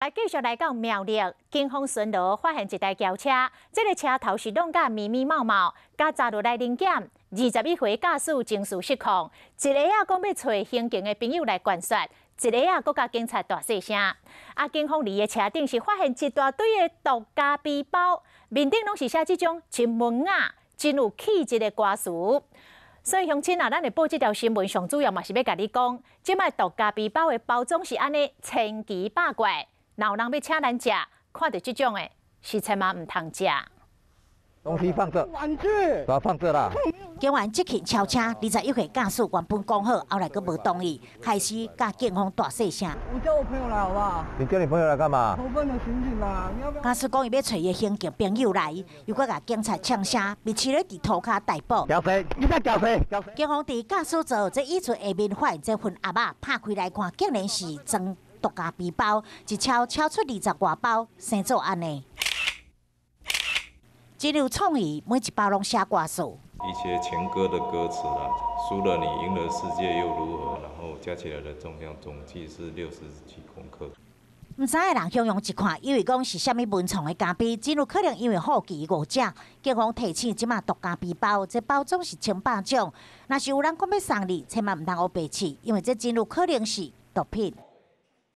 繼續來到苗栗，警方巡邏發現一台轎車，這个車頭是弄甲密密麻麻，共查落來臨檢，21歲駕駛情緒失控，一个仔講欲揣刑警的朋友來關說，一个仔閣共警察大細聲。啊，警方佇伊車頂是發現一大堆的毒咖啡包，面頂攏是寫這種真文雅、真有氣質的歌詞。所以鄉親啊，咱會報這條新聞，上主要嘛是欲共你講，這擺毒咖啡包的包裝是按呢千奇百怪。若有人欲請咱食，看著這種的，是千萬毋通食。東西放這，玩具，把它放這啦。警員接近超車，21歲駕駛原本講好，後來閣無同意，開始佮警方大細聲。我叫我朋友來好不好？你叫你朋友來幹嘛？投奔的刑警啦，你要不要？駕駛講伊欲揣伊的刑警朋友來，又閣共警察嗆聲，被持咧佇塗跤逮捕。叫誰？你在叫誰？叫誰？警方佇駕駛座這椅子下面發現這份盒仔，拍開來看，竟然是裝毒咖啡包，一敲敲出20外包，生做按呢。真有創意，每一包攏寫歌詞。一些情歌的歌詞啦，輸了你贏了世界又如何？然後加起來的重量總計是60幾公克。毋知的人形容一看，以為講是啥物文創的咖啡，真有可能因為好奇誤食。警方提醒，這馬毒咖啡包，這包裝是千百種，若是有人講欲送你，千萬毋通烏白試，因為這真有可能是毒品。